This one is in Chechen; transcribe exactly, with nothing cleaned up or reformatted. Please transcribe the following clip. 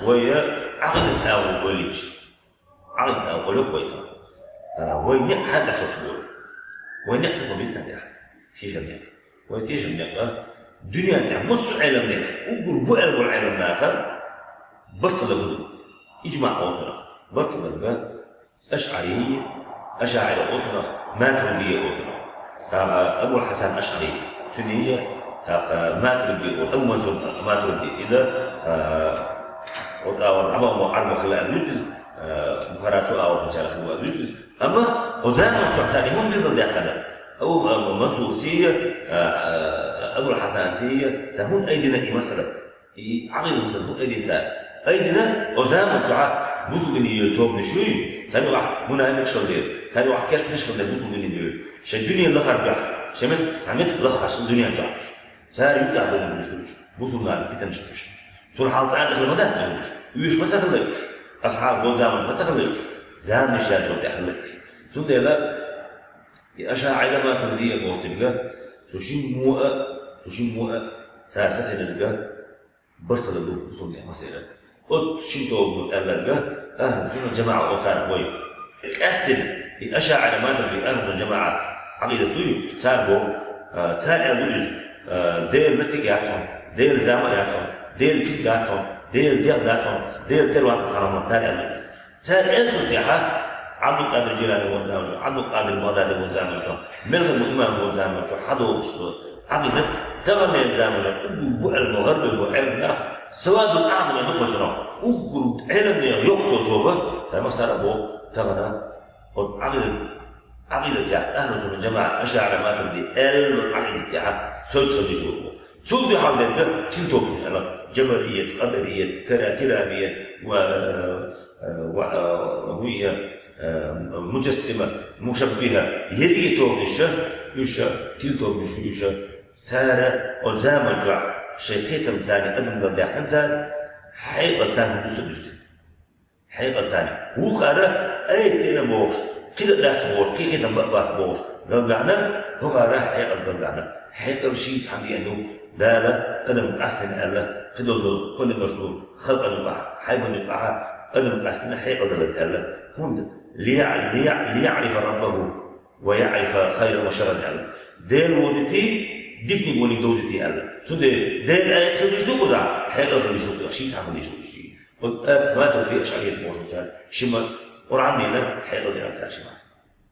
Вай Ӏакъидат агӀо валича, Ӏакъидат агӀо валюх вай тхо. А, вай некъ хьан тӀехь соцуш вай? Вай некъ ца со бийца тӀехь. Тешам некъ. Вай тешам некъ. Дуьнен тӀехь массо а Ӏелам некъ, уггар бу аьлла болу Ӏелам наха барталла ду. ИжмаӀ олу цунах. Барталла ду. Ашъарий, ашаӀира олу цунах, матуридий олу цунах. ТӀаккха Абул Хьасан Ашъарий, цуьнан я, тӀаккха матуридий олу, Абу Мансур Матуридий. Иза, а, оцу агӀор Ӏабамо Ӏарбо хилла аьлла дуьйцу иза, а, Бухара цу агӀор хилчара хилла аьлла дуьйцу иза. Амма оцу заманчохь цара хӀунда билгалдаьккхина? Абу, Абу Мансур сий я, а, а, Абул Хьасан сий я, цара хӀунда айдина и масалат? И Ӏакъидат масалат хӀунда айдина цара? Айдина, оцу заманчохь бусулба дин йолу тобанаш юй, царна юкъахь мунафикъаш хилла дела, царна юкъахь керстанаш хилла дела бусулба дин йолу. Шайн дуьне лахар дуьхьа, шайн мет-, цхьа меттиг лаххаш дуьнен чохь уьш. Цара юкъахь дуьнен уьш, бусулба нахана питанаш деш. Цунна хьал цӀа а ца хилла ма дац уьш. Уьш ма ца хилла уьш. Асхьаб болу заманчохь ма ца хилла уьш. Заманаш яьллачул тӀаьхьа хилла уьш. Цундела и ашаӀира, матуридий бохуш дерг, цу шин мо а, цу шин мо а цара сацийна дерг барталла ду бусулба динехь массеран. Оцу шин тобано аьлларг, ахӀлу сунна жамаӀа оцара вай. Къаьстина, и ашаӀира, матуридий, ахӀлу сунна жамаӀа Ӏакъидат дуй, цара боху, а, цара аьлла ду иза, а, Делан меттиг яц хьуна, Делан зама а яц хьуна, Делан чу дац хьуна, Делан дегӀ дац хьуна, Делан тера вац хьуна, цара аьлла ду иза. Цара аьллачул тӀаьхьа Ӏабдулкъадир Жилани волу заманчохь, Ӏабдулкъадир Багъдади волу заманчохь, Мелхам имам волу заманчохь хьадогӀуш Ӏакъидат, таханлерчу заманчохь уггар бу аьлла бу гӀарбий бу Ӏелам нах, савадул аӀзам аьлла ду кху цунах, уггар Ӏелам нехан йоккха йолу тоба, цара массара а боху тахана, оцу Ӏакъидат, Ӏакъидат тӀехь, ахӀлу сунна жамаӀа, ашаӀира, матуридий аьлла Ӏакъидат тӀехь соьца хила дезаш ду. Цул дуьхьал дерг тилтобанаш аьлла, жабарият, къадарият, кара-, кирамият ва, э, ва, э, хӀун я, э, муджассима, мушаббиха, ерриге тобанаш, уьш, тилтобанаш, уьш, цара оцу заманчохь шайн кхетам царна адам галдаьккхина цара, хьекъал царна дуста дуьстина. Хьекъал царна. Вукхара айхьа дина бохуш, кхидӀа дац бохуш, кхин кхетам бакъ бац бохуш, галбаьхна, хӀокхара хьекъал галбаьхна. Хьекъал шийтта цхьаьна деана ду, Дала адам къастийна аьлла, кхидолу кхоьллинарш ду, халкъана юкъахь, хьайбана юкъахь адам къастийна хьекъал даллалц аьлла. ХӀунда? «Лия-, лия-, лияърифа раббаху ва яърифа хайран ва шарран» аьлла. Дела вовзийтий, диканиг вониг довзийтий аьлла. Цундела Дела аят хила дезаш ду кхузахь, хьекъал хила дезаш ду кхузахь, шийтта цхьаьна хила дезаш ду шийтта. Вот, э, матуридий, ашъарий бохуш цара, шима Къуръан дийна, хьекъал дина цара шима.